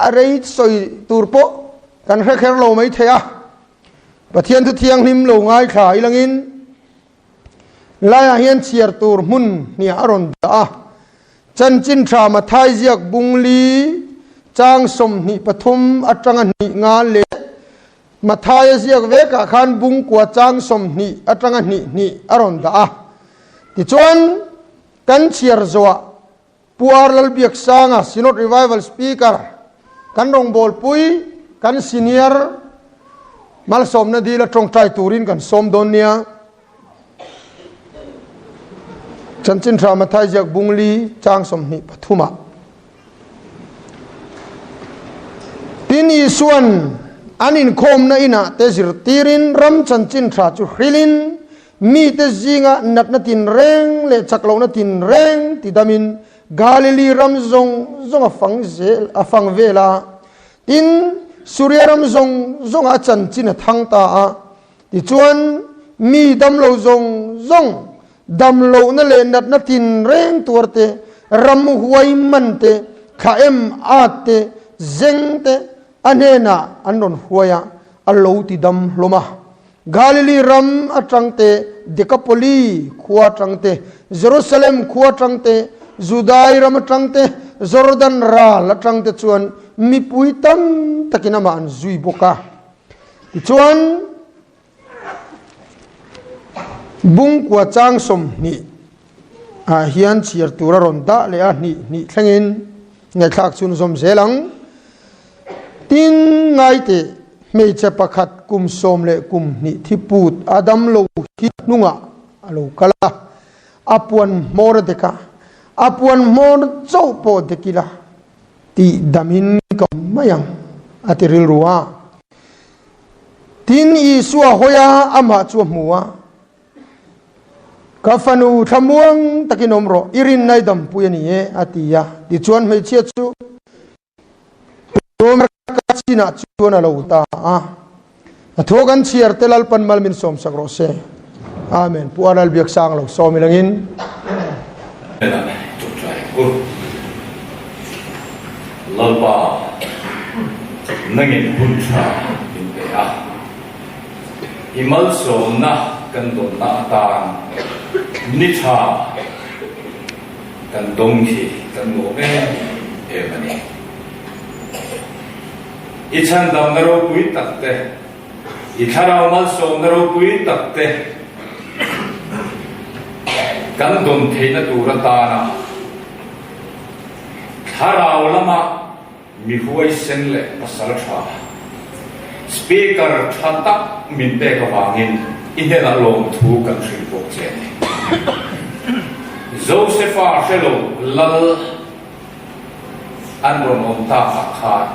a rei sawi tur pawh kan hre kher lo mai thei a. Pathian thu thianghlim lo ngaithla ilangin laiah hian chhiar tur hmun hniah a rawn dah a. Chanchin tha Mathai ziak bungli chang 23 atanga hnih nga leh Mathaia ziak vekah khan bungkua chang 20 atanga hnih hnih a rawn dah a. Tichuan kan chhiar zawhah Pu R. Lalbiaksanga, Synod Revival Speaker, kan rawngbawlpui, kan senior malsawmna dila tawngtai turin kan sawm dawn nia. Chanchin Tha Mathai ziak bungli chang 23 ah. Tin Isuan an inkhawmna inah te zirtirin ram chanchin tha chu hrilin Mite zinga natna tinreng leh chaklohna tinreng tidamin Galili ram zawng zawng a fang zel a fang vel a. Tin, Suria ram zawng zawngah a chanchin a thang ta a. Tichuan, mi damlo zawng zawng, damlohna leh natna tinreng tuar te, ram huai man te, thla em at te, zeng te a hnenah an rawn huai a, a lo tidam hlawm a. Galili ram atang te, Dekapoli khua atang te, Jerusalem khua atang te, Judai ram atang te, Jordan ral atang te chuan mipui tam takin amah an zui bawk a. Tichuan, bungkua chang 20 ah hian chhiar tur a rawn dah leh a, hnih hnih thlengin ngaihthlak chhun zawm zel ang. Tin, ngaite, hmeichhe pakhat kum 12 thi put a dam lo hi hnungah a lo kal a, a puan hmawr a dek a, a puan hmawr chauh pawh dek ila tih damin ka awm mai ang, a ti rilru a. Tin, Isua hawi a, amah chu a hmu a, Ka fanu thlamuang takin awm rawh, i rinna i dampui a ni e, a ti a. Tichuan hmeichhia chu Ka chinah chuan a lo ta a. A thu kan chhiar te Lalpan mal min sawm sak rawh se. Amen. Pu Aral biak sang lo sawm ilangin. Lalpa nangin hun tha min pe a. I malsawmna kan dawnna atan ni tha Kan dawng hi kan nuam em em a ni. I chhandamna ropui tak te, i thlarau malsawmna ropui tak te kan dawn theihna tur atana thlarau lama mi huaisen leh pasal tha, Speaker tha tak min pek avangin i hnenah lawmthu kan hrilh bawk che a ni. Josepha hrelo lal an rawn awm takah khan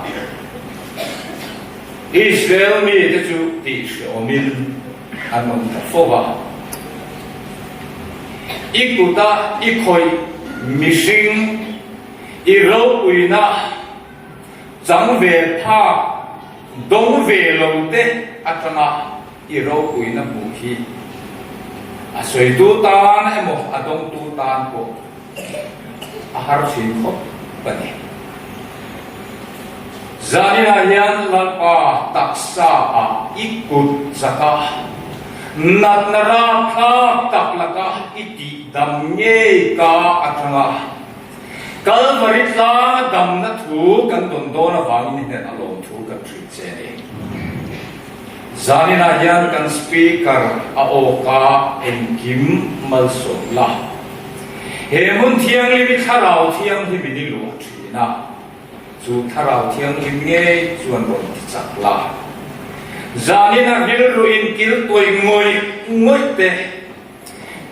Israel mite chu tihhrehawmin an awm ta fo va. I kuta i khawih mihring I ropuina chang ve phak dawng ve lo te atanga i ropuina hmuh hi a sawitu tan emaw a dawngtu tan pawh a har thin khawp a ni. Zaninah hian Lalpa taksa ah i kut zaka natna rapthlak tak laka i tihdam ngei ka atanga Kalvari tlanga damna thu kan dawn dawn avangin i hnen a lawm thu kan hrilh che a ni. Zaninah hian kan Speaker a awka engkim malsawm la. He hmun thianghlim i Thlarau Thianghlimin i luah thin a, chu Thlarau Thianghlim ngei chuan rawn ti chak la. Zaninah rilru inkiltuai ngawih ngawih te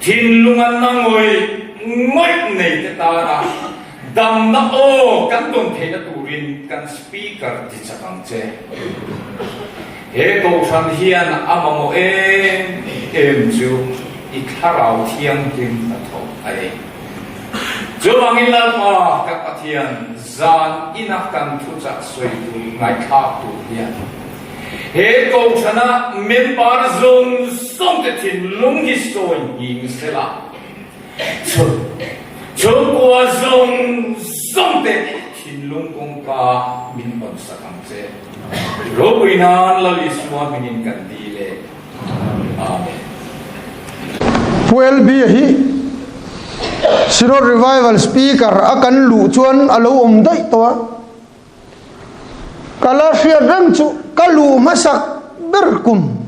Thinlung an na ngawih ngawih nei te tana damna aw kan dawn theihna turin kan Speaker ti chak ang che. He Kohhran hian a mamawh em em chu i Thlarau Thianghlim hnathawk a ni. Chuvangin Lalpa ka Pathian zan ina kan thuchah sawi tur ngaihthlak tur hian He Kohhrana member zawng zawngte thinlung hi sawi nghing sela, chhungkua zawng zawngte thinlung kawngka min hawn. hawn sak ang che. Ropui nan Lal Isua hmingin kan dil e. Amen. Pu LB hi Synod Revival Speaker a kan luh chuan a lo awm daih tawh a. Ka la hriat reng chu ka luh hmasak ber kum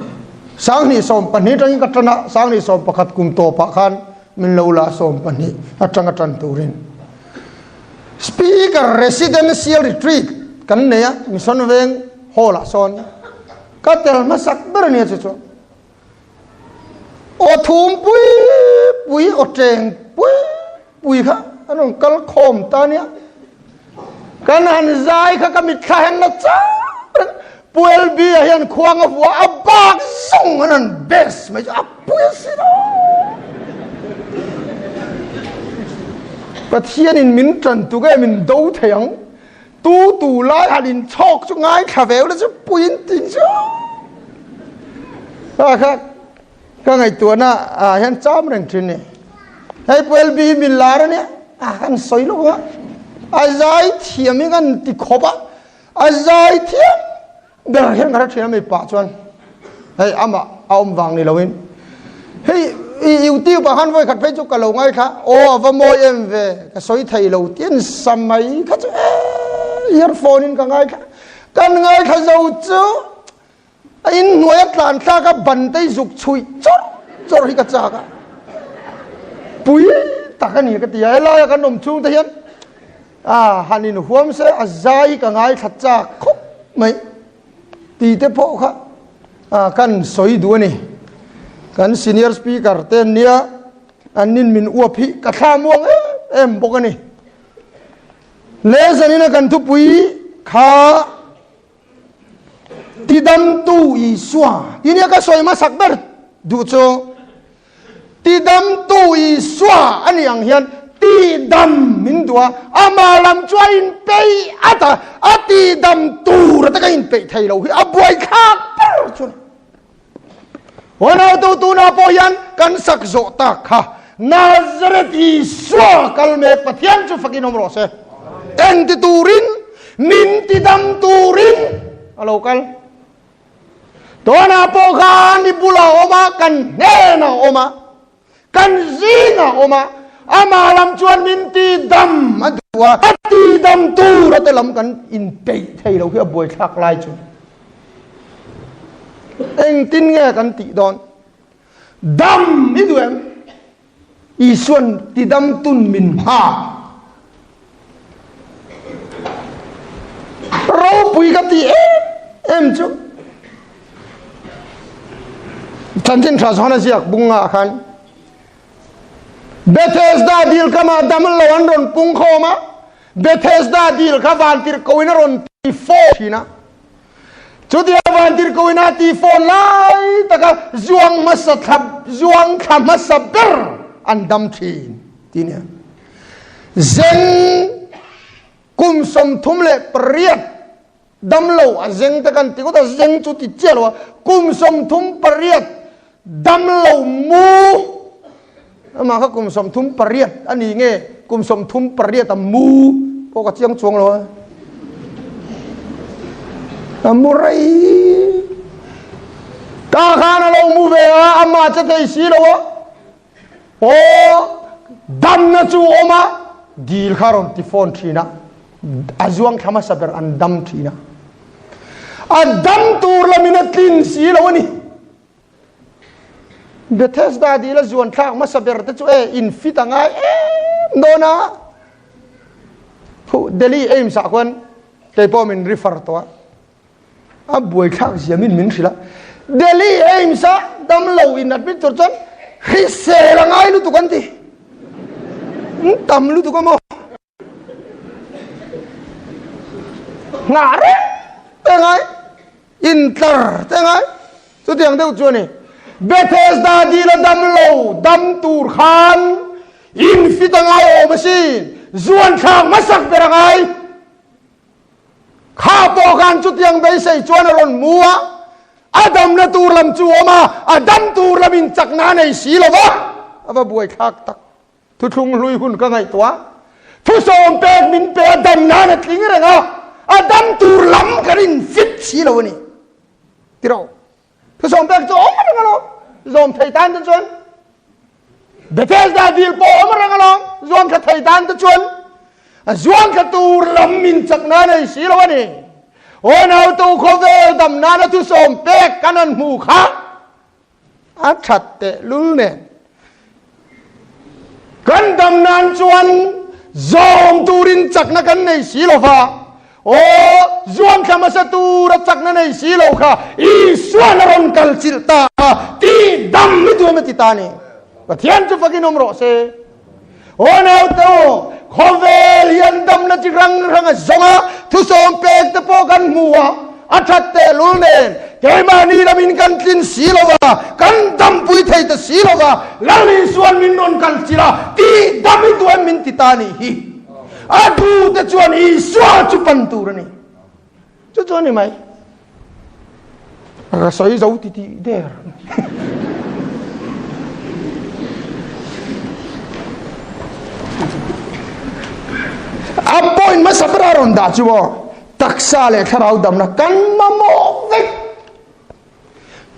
2012 atangin ka tan a, 2011 kum tawpah khan min lo la 12 atanga tan turin Speaker Residential Retreat kan nei a, Mission Veng Hall ah sawn ka tel hmasak ber a nia chu chuan aw thum pui pui aw teng pui pui kha an rawn kal khawm ta nia kan han zai kha ka mitthla hian la chang reng Pu LB ah hian khuang a vua a bak zawng an han best mai chu a pui a si lo Pathianin min tan tu nge min do thei ang tu tu lai han in chhawk chu ngaithla ve ula chu puiin tin chu a kha Ka ngaihtuahna ah hian cham reng thin ni. Hei Pu LB hi min lar a nia, a kan sawi lo a. A zai thiam hi kan ti khawp a, a zai thiam ber hian ka hre thin a mi pah chuan hei amah a awm vang ni loin. Hei YouTube ah khan vawi khat phei chu ka lo ngaithla, aw a va mawi em ve, ka sawi thei lo tih an sa mai kha chu e earphone in ka ngaithla. Kan ngaithla zo chu A inhnuai a tlan thlak a ban te zuk chhuih chawr chawr hi ka chak a. Pui tak a ni ka ti a, helaia kan awm chhung te hian a han inhuam se a zai hi ka ngaithla chak khawp mai ti te pawh kha a kan sawi duh a ni. Kan senior speaker te an nia, an nin min uap hi ka thla muang em em bawk a ni. Lehzanina kan thupui kha Tidamtu Isua tih nia ka sawi hmasak ber duh chu Tidamtu Isua a nih ang hian tidam min duh a, amah lam chu a inpeih at a, a tidam tur ata ka inpeih thei lo hi a buaithlak ber chu a ni. Unautu tunah pawh hian kan sak zawh tak kha Nazareth Isua kal mek Pathian chu fakin awm rawh se. Eng ti turin min ti dam turin a lo kal. Tunah pawh khan i bulah awm a, kan hnenah awm a, kan zingah awm a, amah lam chuan min ti dam a duh a, a ti dam tur a te lam kan inpeih thei lo hi a buaithlak lai chu. Engtin nge kan tih dawn? Dam i duh em? Isuan ti dam tun min hma. Ropui ka ti em em chu. Chanchin tha zawn a ziak bunga khan Bethesda dil kama dam lo an rawn pung khawm a, Bethesda dil kha vantirhkoin a rawn ti phone thin a. Chutia vantirhkoin a ti phone lai taka zuang hmasa thla zuang thla hmasa ber an dam thin ti nia. Zeng kum 38 Damlo a zeng te kan ti ngawt a, zeng chu ti chiah lo a, kum 38 damlo mu amah kha kum 38 a ni nge kum 38 a mu pawh ka chiang chuang lo a, a mu rei ta khan a lo mu ve a, amah che thei si lo a, Aw, damna chu awm a, dil kha rawn ti phone thin a, a zuang thla hmasa ber an dam thin a. A dam tur lamin a tlin si lo a ni. Bethesda dil a zuan thlak hmasa ber te chu e in fit a ngai em dawn a. Phu Delhi AIIMS ah khuan keipawh min refer tawh a. A buaithlak ziam in min hrilh a, Delhi AIIMS ah damlo in admit tur chuan hrisel a ngai lutuk an ti. Tam lutuk a maw? Nghah reng te ngai, intlar te ngai, chutiang deuh chu a ni. Bethesda dil a damlo dam tur khan infit a ngai awm asin, zuanthlak hmasak ber a ngai. Kha pawh khan chutiang beisei chuan a rawn mu a, a damna tur lam chu awm a, a dam tur lamin chakna a nei si lo va, a va buaithlak tak. Thuthlung hlui hun ka ngaihtuah a, thusawm pek min pe a, dam nan a tling reng a. a dam tur lam kan in fit si lo a ni. Tiro. Thusawm pek chu awm reng alawm. Zawm thei tan te chuan Bethesda dil pawh awm reng alawm. Zuang thla thei tan te chuan a zuang thla tur lam min chakna nei si lo a ni. Aw nautu khawvel dam nana thusawm pek kan han hmu kha a that teh lul nen kan dam nan chuan zawm turin chakna kan nei si lo va, aw zuam thla hmasa tura chakna nei si lo kha Isuan a rawn kal chilh ta a, tih dam hi duam a ti ta ni. Pathian chu fakin awm rawh se. Aw naute aw, khawvel hian damna chi hrang hrang a zawng a, thusawm pek te pawh kan hmu a, a that tehlul nen keimahni lamin kan tlin si lo va, kan dampui thei ta si lo va, Lal Isuan min rawn kal chilh a, tih dam i duh em min ti ta nih hi. A duhte chuan Isua chu pan tur a ni. Chu chu a ni mai. Ka sawi zo ti tih der. A point hmasa ber a rawn dah chu aw, taksa leh thlarau damna kan mamawh vek.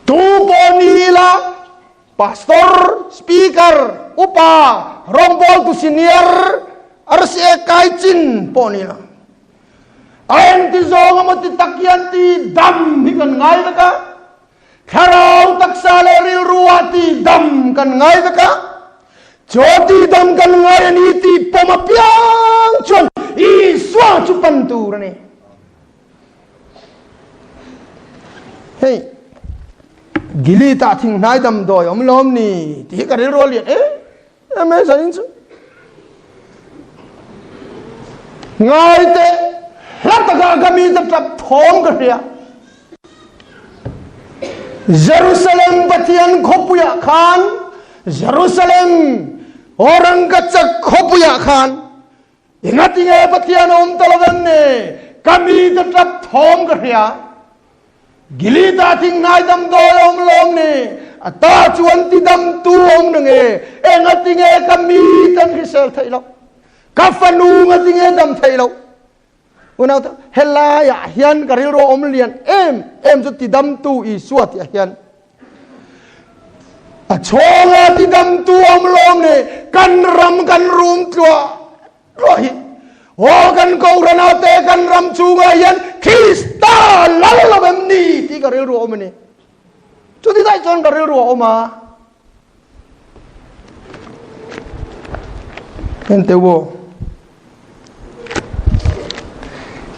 Tu pawh ni ila Pastor, Speaker, Upa, rawngbawltu senior, RCA kai chin pawh ni lo. A engti zawng emaw ti tak hian ti dam hi kan ngai vek a, thlarau taksa leh rilru ah ti dam kan ngai vek a, chaw ti dam kan ngai a ni tih pawm apiang chuan Isua chu pan tur a ni. Hei, Gilead ah thinghnai damdawi awm lawm ni tih hi ka rilru a lian em em mai zanin chu. Ngai teh, hla takah ka mite tap thawm ka hria. Jerusalem Pathian khawpuiah khan, Jerusalem rangkachak khawpuiah khan Engatinge Pathian a awm ta lo em ni? Ka mite tap thawm ka hria. Gilead-ah thinghnai damdawi a awm lawm ni? A ta chuan tidamtu a awm na nge? Engatinge ka mite an hrisel theih loh? Ka fanu ngatinge dam theih loh? Unau te, helaiah hian ka rilru a awm lian em em chu tidamtu Isua tihah hian A chhawla tidamtu awm lawm ni kan ram kan rum tluah tluah hi. Aw kan Kohhran te kan ram chungah hian Krista lal lo em ni tih ka rilru a awm a ni. Chuti daih chuan ka rilru a awm a. Hente wo.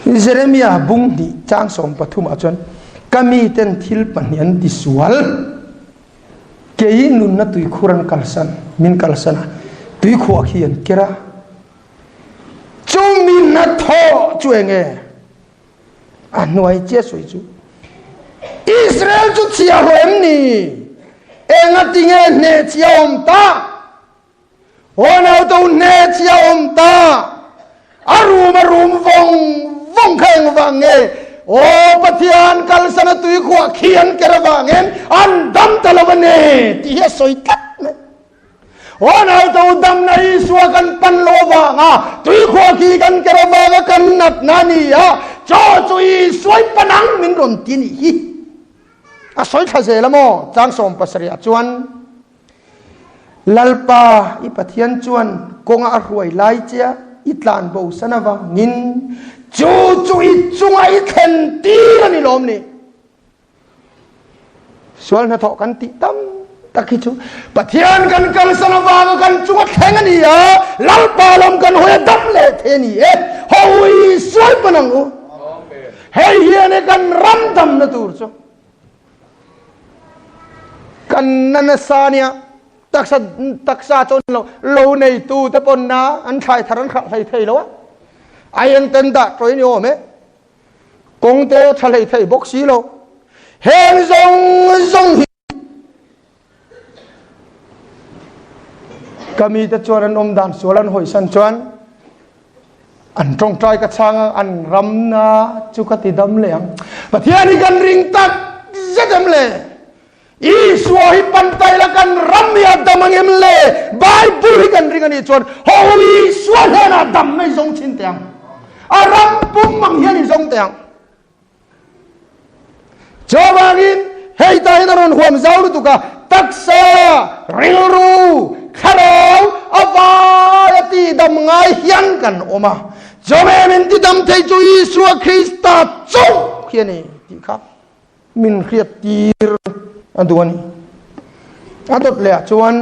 Jeremia bung hnih chang 13 ah chuan ka miten thil pahnih an tisual kei nunna tuikhur an kalsan min kalsan a tuikhuah khi an ker a chumi hnathawh chu enge a hnuai chia sawi chu Israel chu chhia hlawh em ni engatinge hneh chhia awm ta Aw to hne chia awm ta a rum a rum vawng vawng kha eng vang nge aw Pathian kalsan a tui khuah khi an ker avangin an dam ta lo a ni tih hi a sawi tlat mai. Aw nau to dam na Isua kan pan lo avanga tui khuah khi kan ker avanga kan natna ni a chaw chu Isua i pan ang min rawn ti nih hi a sawi thla zel a maw chang 17 ah chuan Lalpa, i Pathian chuan kawnga a hruai lai che a, i tlan bosan avangin chu chu i chunga i thlen tir a ni lawm ni. Sual hnathawh kan tih tam tak hi chu Pathian kan kalsan avanga kan chunga thleng a ni a, Lalpa lam kan hawi a dam leh thei a ni e. Hawi sual pan ang u. Hei hian e kan ram damna tur chu. Kan na nasa nia taksa taksa chuan lo lo nei tu te pawn na an thlai thar an hralh hlei thei lo a ai an ten dah ṭawih ni awm e kawng te ṭha hlei thei bawk si lo heng zawng zawng hi ka mi te chuan an awm dan sual an hawisan chuan an tawngtai ka chhang a an ramna chu ka ti dam leh ang Pathian hi kan ring tak zet em le Isua hi pantai la kan ram hi a dam ang em le Bible hi kan ring anih chuan ho Isua hnenah dam mai zawng thin teh ang. A ram pum ang hian i zawng teh ang. Chuvangin hei ta hian a rawn huam zau lutuk a, taksa, rilru, thlarau a vai a tihdam ngai hian kan awm a. Chawhmeh min tidam thei chu Isua Krista chauh hi a ni tih kha min hriat tir a duh a ni. A dawt leh ah chuan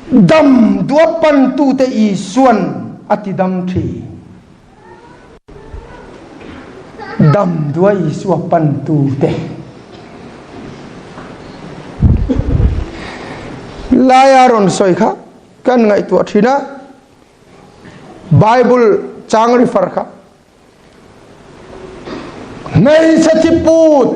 dam duah pantute Isuan a tidam thin. Dam duah Isua pantute laia rawn sawi kha kan ngaihtuah thin a, Bible chang refer kha hmeichhe thiput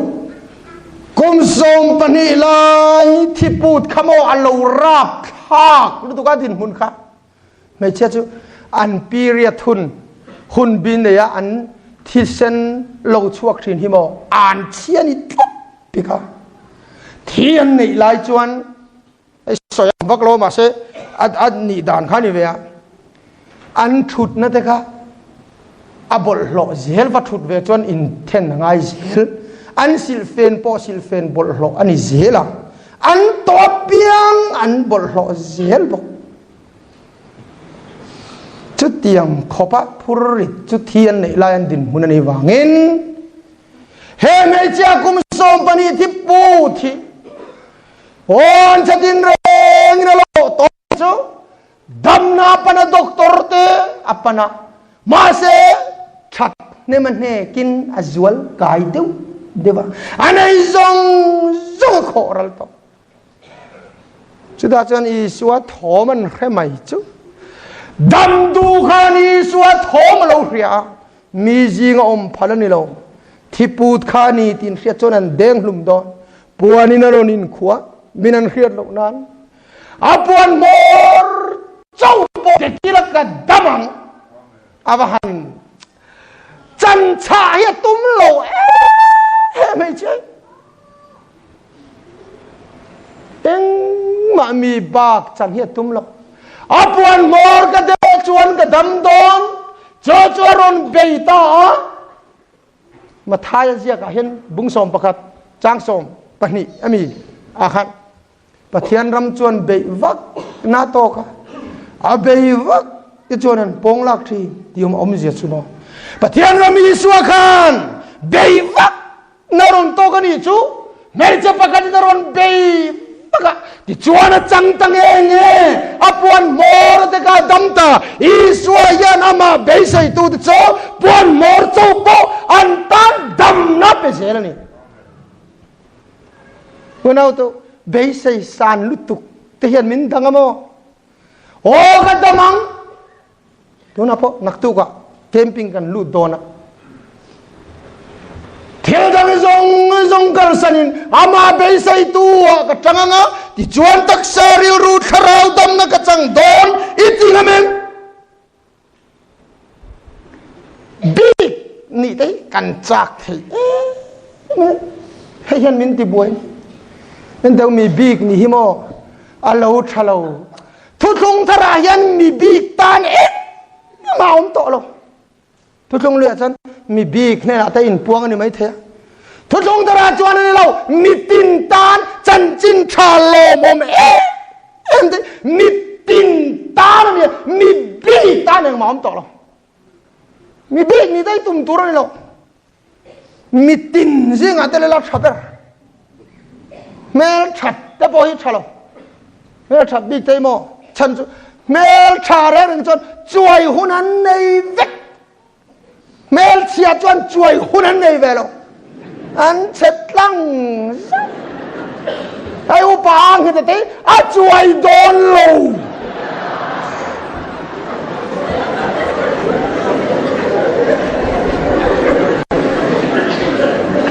kum 12 lai thiput kha maw a lo rap thlak lutuk a dinhmun kha. Hmeichhia chu an period hun hun bi neia an thisen lo chhuak thin hi maw an chhia ni tlat bik a. Thi an neih lai chuan hei sawi ang vak lo mahse a a nih dan kha ni ve a. An thutna te kha a bawlhhlawh zel va thut ve chuan inthen a ngai zel. An silhfen pawh silhfen bawlhhlawh a ni zel a. An tawp piang an bawlhhlawh zel bawk. Chutiang khawpa phur rit chu thi an neih lai an dinhmun a nih vangin he hmeichhia kum 12 thi pu thi awn chatin rengin a lo tawh chu damna pana doctor te a pana mahse that hnem a hnekin a zual kai deuh deuh a a nei zawng zawng a khawh ral tawh. Chutah chuan Isua thawm an hre mai chu. Dam duh khan Isua thawm a lo hria a, mi zinga awm phal a ni lo. Thiput kha a ni tiin hriat chuan an deng hlum dawn. Puanin a rawn inkhua, min an hriat loh nan. A puan hmawr chauh pawh kila ka dam ang. A va han chan chhah hi a tum lo em em hmeichhia hi. Engmah mi bak chan hi a tum lo. A puan hmawr ka deh chuan ka dam dawn. Chu chu a rawn bei ta a. Matthai a ziakah hian bung 11 chang 12 ami ah khan Pathian ram chuan beih vak na tawk a. A bei vak te chuan an pawng lak thin tih awm awmzia chu maw. Pathian ram Isua khan bei vak Na rawn tawk a nih chu hmeichhe pakhatin a rawn bei vak a, tichuan a chang ta nge nge, a puan hmawr te kha a dam ta. Isua hian amah beiseitute chu puan hmawr cho pawh an tan damna pe zel a ni. Unautu, beisei san lutuk te hian min dang a maw? Aw ka dam ang! Tunah pawh naktukah camping kan lut dawn a. Thil dang zawng zawng kalsanin amah beiseitu ah ka tang anga, tichuan taksa rilru thlarau damna ka chang dawn i ti ngam em? Bik nih te hi kan chak thei em em. Hei hian min tibuai. Enteu mi bik nih hi maw a lo tha lo. Thuthlung tharah hian mi bik tan engmah a awm tawh lo. Thuthlung luiah chuan mi bik hnenah te inpuang a ni mai thei a. Thuthlung tharah chuan a ni lo, mitin tan chanchin tha lawmawm em em te, mitin tan a ni a, mi bik tan engmah a awm tawh lo. Mi bik nih daih tum tur a ni lo. Mitin zingah te lela tha ber. Hmel that te pawh hi tha lo. Hmel that bik te maw chhan chu hmel tha reng reng chuan chuai hun an nei vek. Hmel chhia chuan chuai hun an nei ve lo. An chhe tlang zet. Hei upa ang hi te a chuai dawn lo.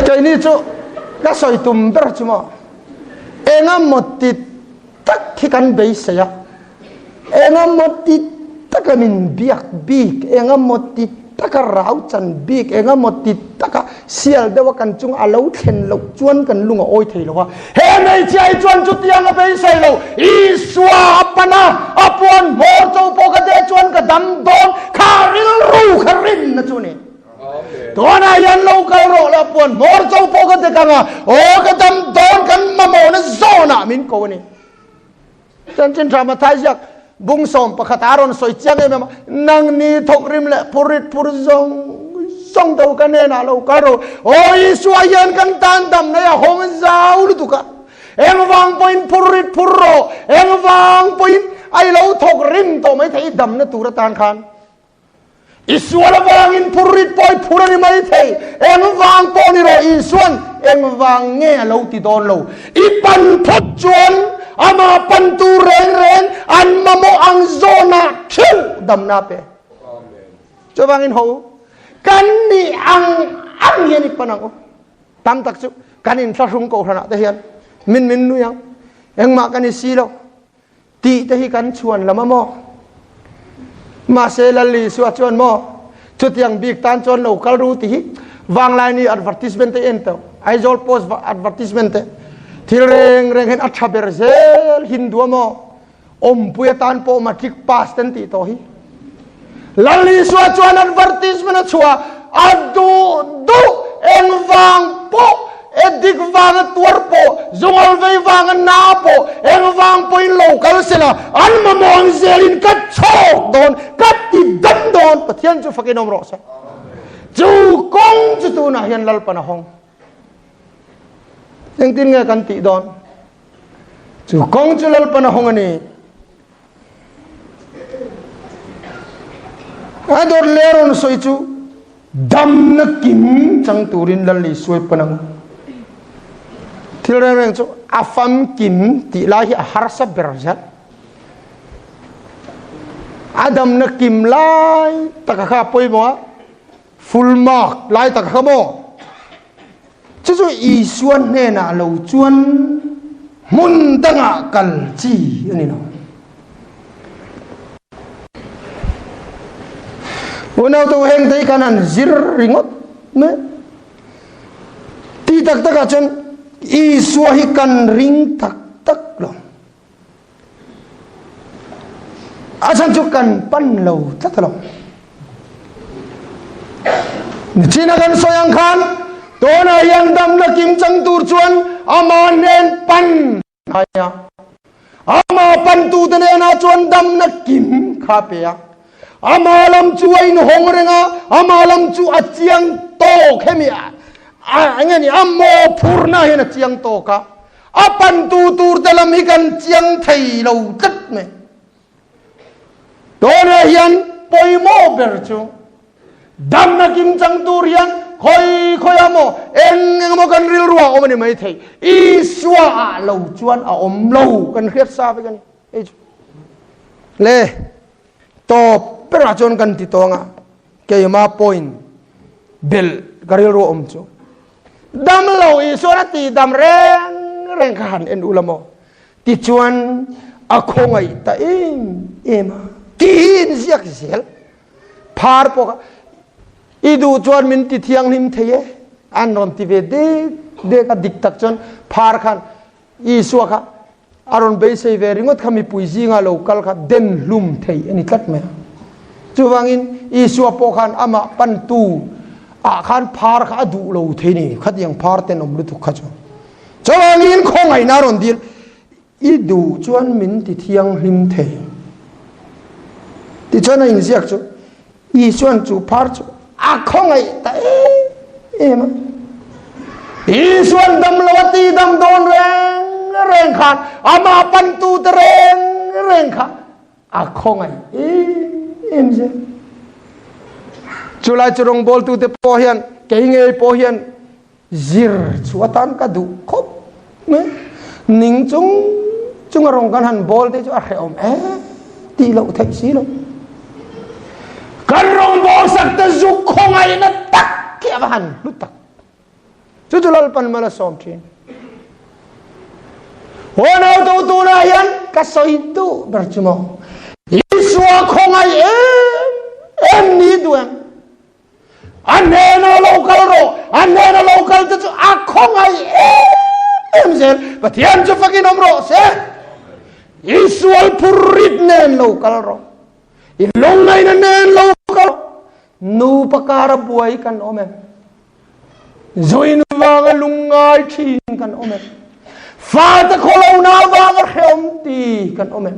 Keini chu ka sawi tum ber chu maw enga maw ti tak hi kan beisei a, enga maw ti taka min biak bik, enga maw ti taka rau chan bik, enga maw ti taka sial deuha kan chunga a lo thlen loh chuan kan lung a awi thei lo a. He hmeichhia hi chuan chutiang a beisei lo. Isua a pan a, a puan hmawr cho pawh ka deh chuan ka dam dawn kha. Kha rilru kha rinna chu ni. Tunah hian lo kal rawh la puan hmawr cho pawh ka dek anga aw ka dam dawn kan mamawhna zawnah min ko a ni. Chanchin tha Mathai ziak bung sawm pakhat a rawn sawi chiang em em a, nang ni thawk rim leh phur rit phur zawng zawng te u ka hnenah lo kal rawh. Aw Isua hian kan tan dam nei a hawng zau lutuk a, engvang pawhin phur rit phur rawh, engvang pawhin a i lo thawk rim tawh mai thei i damna tur atan khan. I sual avangin phur rit pawh i phur a ni mai thei. Engvang pawh ni rawh, Isuan engvang nge a lo ti dawn lo. I pan phawt chuan amah pantu reng reng an mamawh ang zawnah theuh damna pe. Chuvangin ho, kan nih ang ang hian i pan ang u. Tam tak chu kan inthlahrung kohhranah te hian min min nui ang, engmah kan i si lo. Tih te hi kan chhuan lam a maw? Mahse Lal Isua chuan maw, chutiang bik tan chuan lo kal ru tih hi Vanglaini advertisement te en tawh, Aizawl Post advertisement te thil reng reng hian a tha ber zel Hindu a maw, awmpui atan pawh matric pass te an tih tawh hi. Lal Isua chuan advertisement a chhuah a duh duh engvang pawh edik vanga tuar pawh zungal vei vanga na pawh engvang pawhin lo kal sela an mamawh ang zelin ka chhawk dawn ka ti dam dawn Pathian chu fakin awm rawh se. Chu kawng chu tunah hian Lalpan a hawng. Engtin nge kan tih dawn? Chu kawng chu Lalpan a hawng a ni. A dawt leh a rawn sawi chu damna kim chang turin Lal Isua i pan ang. Thil reng reng chu a famkim tih lai hi a harsa ber zel. A damna kim lai taka kha a pawimawh a, full mark lai taka kha maw? Chu chu Isua hnenah lo chuan hmun dangah kal chi a ni lo. Unau tu heng te hi kan han zir ringawt mai. Ti tak takah chuan Isua hi kan ring tak tak lo. A chhan chu kan pan lo tlat lo. Nichina kan sawi ang khan tunah hian damna kim chang tur chuan ama nen pan a. Ama pantute nenah chuan damna kim kha pe a. Ama lam chu a inhawng reng a, ama lam chu a chiang tawk hemi a enge ni a mawhphurna hian a chiang tawk a. A pantu tur te lam hi kan chiang thei lo tlat mai. Tunah hian pawimawh ber chu damna kim chang tur hian khawi khawi ah maw eng eng emaw kan rilru ah awm a ni mai thei. Isua ah lo chuan a awm lo kan hriat sa vek a ni. Hei chu le tawp berah chuan kan ti tawng a keima point belh ka rilru awm chu. Dam lo Isuan a ti dam reng reng kha han en ula maw? Tichuan a khawngaih ta em em a. Tiin ziak zel. Phar pawh kha i duh chuan min ti thianghlim thei e. An rawn ti ve dek dek a dik tak chuan phar khan Isua kha A rawn beisei ve ringawt kha mipui zinga lo kal kha den hlum thei a ni tlat mai a. Chuvangin Isua pawh khan amah pantu ah khan phar kha a duh lo thei ni, khatiang phar tenawm lutuk kha chu. Chuvangin khawngaihna a rawn dil, I duh chuan min ti thianghlim thei. Tichuan a inziak chu Isuan chu phar chu a khawngaih ta em em a. Isuan dam lo a ti dam dawn reng reng khan amah pantu te reng reng kha a khawngaih em em zel. Chulai chu rawngbawltu te pawh hian kei ngei pawh hian zir chu atan ka duh khawp mai. Ning chung chung a rawng kan han bawl te chu a hrehawm em tih loh theih si lo. Kan rawng bawl sak te zuk khawngaihna tak khi a va han hlu tak. Chu chu Lalpan mal a sawm thin. Huanau tu tunah hian ka sawi duh ber chu maw. Isua khawngaih em em ni duh em? A hnena lo kal rawh, a hnena lo kal te chu a khawngaih em em zel. Pathian chu fakin awm rawh se. I sual phur rit nen lo kal rawh. I lungngaihna nen lo kal. Nupa kara buai kan awm em? Zuin vanga lungngai thin kan awm em? Fate khawlohna vanga hrehawm ti kan awm em?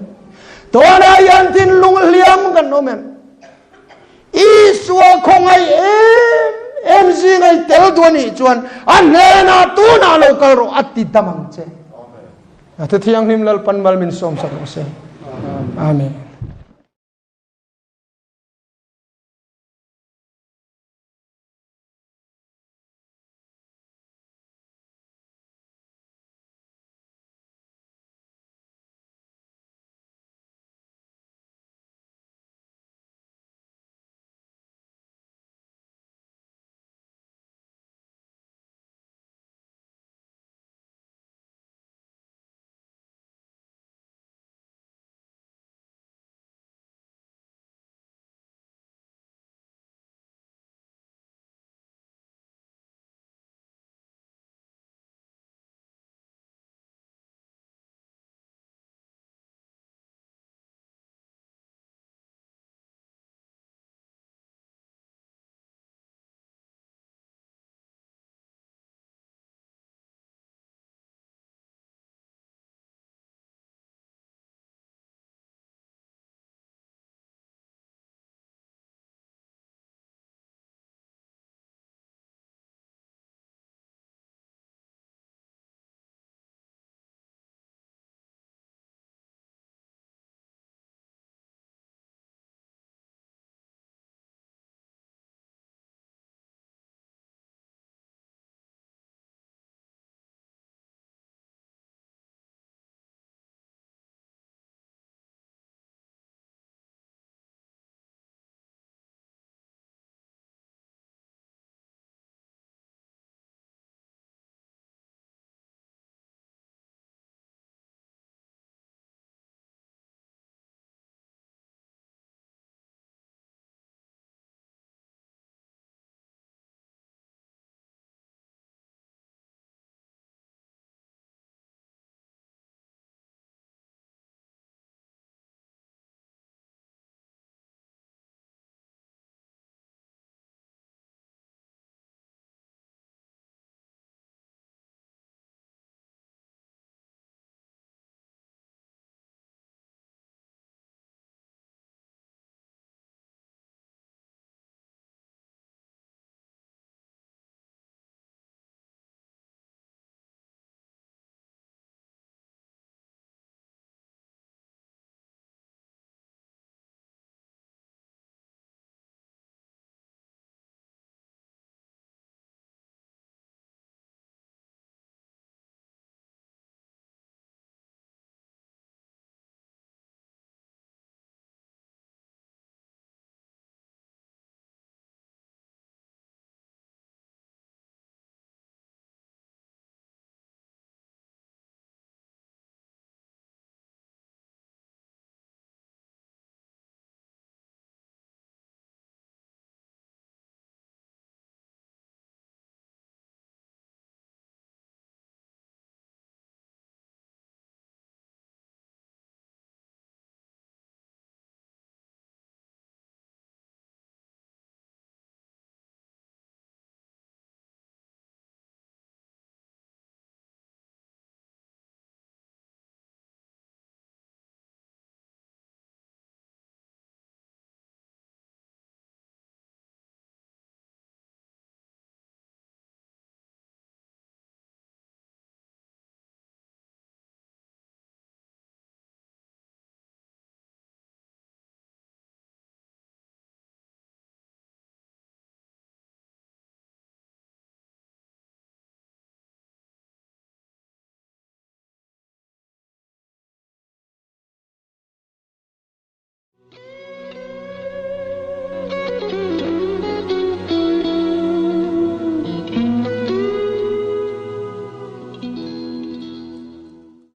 Tunah hian thinlung hliam kan awm em? Isua khawngaih em em zinga i tel duh a nih chuan a hnenah tunah lo kal rawh a ti dam ang che. A Thu Thianghlim Lalpan mal min sawmsak rawh se. Amen.